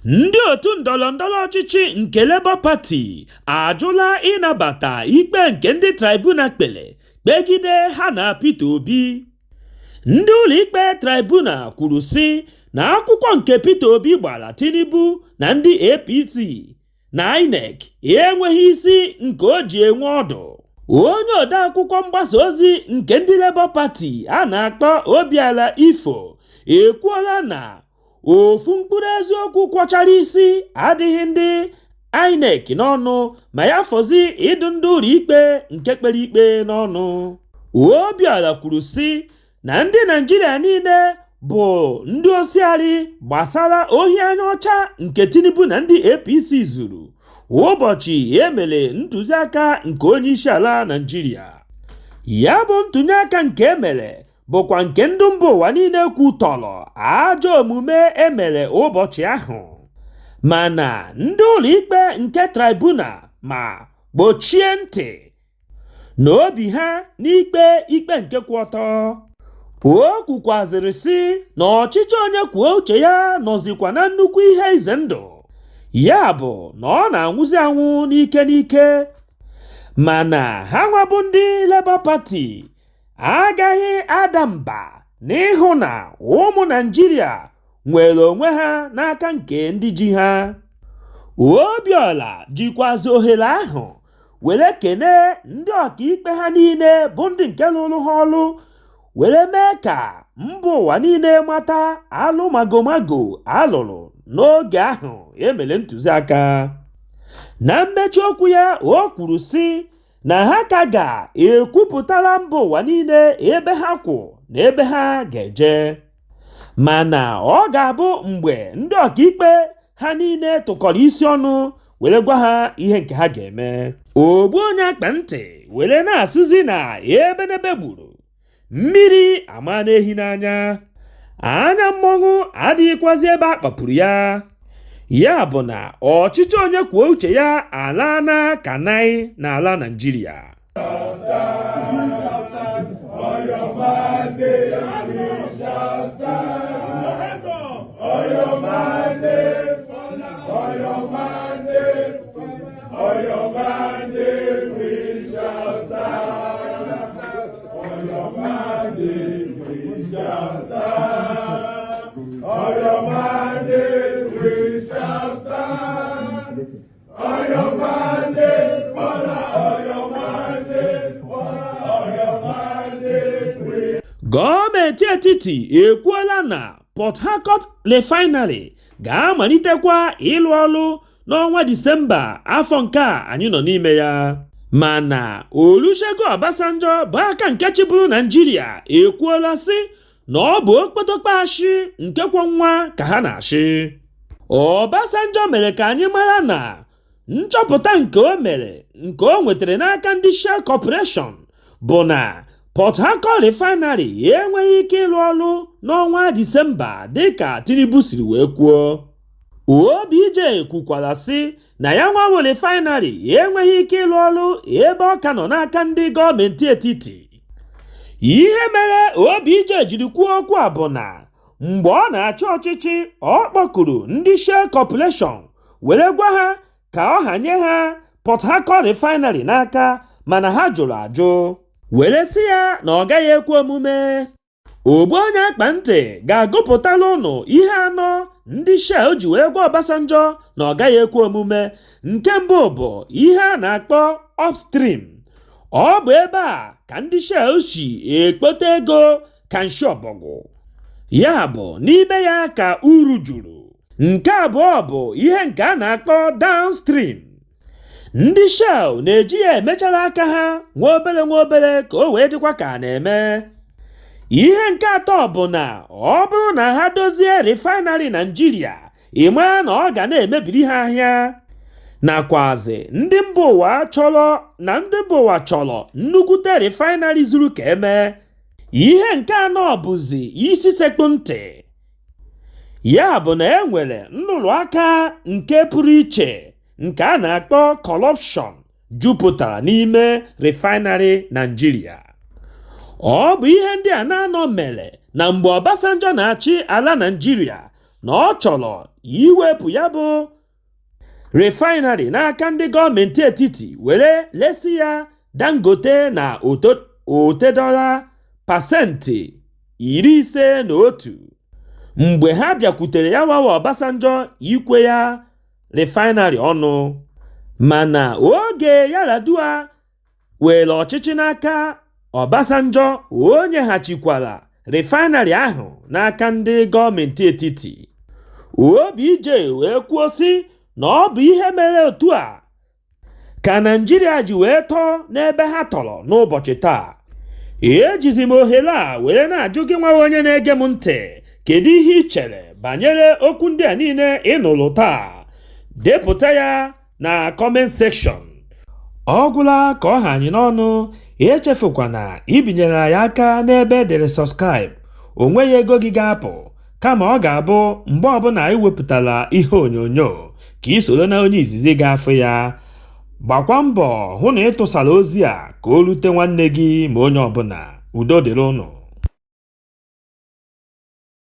Ndị otu ndọrọ ndọrọ ọchịchị nke Labour Party ajụla ịnabata ikpe nke ndị tribunal kpere kpegide ha na Peter Obi. Ndị ụlọikpe tribunal kwuru sị na akwụkwọ nke Peter Obi gbara Tinubu na ndị APC na INEC enweghị isi nke o ji enwe ọdụ. Onye odeakwụkwọ mgbasa ozi nke ndị Labour Party a na-akpọ Obiala Ifo ekwuola na ofu mkpụrụ eziokwu kwọchara isi adịghị ndị INEC n'ọnụ, ma ya fọzi ịdụ ndị ụlọikpe nke kpere ikpe n'ọnụ. Obiala kwuru sị na ndị Naijiria niile bụ ndị osiari gbasara ohi anya ọcha nke Tinubu na ndị APC zuru ụbọchị emere ntụziaka nke onyeisiala Naijiria. Ya bụ ntụnyeaka nke emere bụkwa nke ndị mba ụwa niile kwutọrọ ajọ omume emere ụbọchị ahụ, mana ndị ụlọikpe nke tribunal ma gbochie ntị na obi ha n'ikpe ikpe nke kwụ ọtọ. O kwukwazịrị sị na ọchịchị onye kwuo uche ya nọzikwa na nnukwu ihe ize ndụ, ya bụ na ọ na-anwụzi anwụ n'ike n'ike, mana ha nwabụ ndị Labour Party agaghị ada mba n'ịhụ na ụmụ Naijiria nwere onwe ha n'aka nke ndị ji ha. Obiọla jikwazi ohere ahụ were kenee ndị ọkaikpe ha niile bụ ndị nke lụrụ ha ọrụ, were mee ka mba ụwa niile mata alụ magomago alụrụ n'oge ahụ emere ntụziaka. Na mmechi okwu ya, o kwuru sị na ha ka ga-ekwupụtara mba ụwa niile ebe ha kwụ na ebe ha ga-eje, mana ọ ga-abụ mgbe ndị ọkaikpe ha niile tụkọrọ isi ọnụ were gwa ha ihe nke ha ga-eme. Ogbu onye akpa ntị were na-asịzi na ebenebe gburu mmiri ama n'ehi n'anya, anya mmọnwụ adịghịkwazi ebe a kpapụrụ ya. Ya bụ na ọchịchị onye kwuo uche ya alaana ka nai n'ala Naijiria. Gọọmenti etiti ekwuola na Port Harcourt Refinery ga-amalitekwa ịlụ ọrụ n'ọnwa Disemba afọ nke a anyị nọ n'ime ya. Mana Olusegun Obasanjo bụ aka nke chịburu Naijiria ekwuola sị na ọ bụ okpotokpo ashị nke kwọ nwa ka ha na-ashị. Obasanjo mere ka anyị mara na nchọpụta nke o mere nke o nwetara n'aka ndị Shell Corporation bụ na Port Harcourt Refinery enweghị ike ịlụ ọrụ n'ọnwa Disemba dịka Tinubu siri wee kwuo. OBJ kwukwara sị na ya nwa refinery enweghị ike ịlụ ọrụ ebe ọ ka nọ n'aka ndị gọọmenti etiti. Ihe mere OBJ jiri kwuo okwu a bụ na mgbe ọ na-achị ọchịchị, ọ kpọkuru ndị Shell Corporation were gwa ha ka ọ hanye ha Port Harcourt Refinery n'aka, mana ha jụrụ ajụ were sị ya na ọ gaghị ekwe omume. Ogbu onye akpa ntị ga-agụpụtala ụnụ ihe anọ ndị Shell ji wee gwa Obasanjo na ọ gaghị ekwe omume. Nke mbụ bụ ihe a na-akpọ upstream. Ọ bụ ebe a ka ndị Shell si ekpote ego ka nshi ọbọgwụ, ya bụ n'ime ya ka uru juru. Nke abụọ bụ ihe nke a na-akpọ downstream. Ndị Shell na-eji ya emechara aka ha nwa obere nwa obere ka o wee dịkwa ka a na-eme. Ihe nke atọ bụ na ọ bụrụ na ha dozie refinery Naijiria, ị mara na ọ ga na-emebiri ha ahịa, nakwazi ndị mba ụwa chọrọ na ndị mba ụwa chọrọ nnukwute refinery zuru ka eme. Ihe nke anọ bụzi isi sekpụ ntị, ya bụ na e nwere nrụrụ aka nke pụrụ iche nke a na-akpọ corruption jupụtara n'ime refinery Naijiria. Ọ bụ ihe ndị a na-anọ mere na mgbe Obasanjo na-achị ala Naijiria na ọ chọrọ iwepụ ya bụ refinery n'aka ndị gọọmenti etiti were lesi ya Dangote na Otedola 51% mgbe ha bịakwutere ya wawa Obasanjo ikwe ya refinery ọnụ. Mana oge Yar'Adua were ọchịchị n'aka Obasanjo, o nyeghachikwara refinery ahụ n'aka ndị gọọmenti etiti. OBJ wee kwuo sị na ọ bụ ihe mere otu a ka Naịjirịa ji wee tọọ n'ebe ha tọrọ n'ụbọchị taa. Ejizi m ohere a were na-ajụ gị nwa onye na-ege m ntị, kedu ihe ị chere banyere okwu ndị a niile ị nụrụ taa? Depụta ya na comment section. Ọ gwụla ka ọ ha anyị n'ọnụ. Echefukwana ibinyere anyị aka n'ebe edere subscribe. O nweghị ego gị ga-apụ, kama ọ ga-abụ mgbe ọbụla anyị wepụtara ihe onyonyo ka ị soro na onye izizi ga-afụ ya. Gbakwa mbọ hụ na ị tụsara ozi a ka o rute nwanne gị ma onye ọbụla. Udo dịrị ụnụ.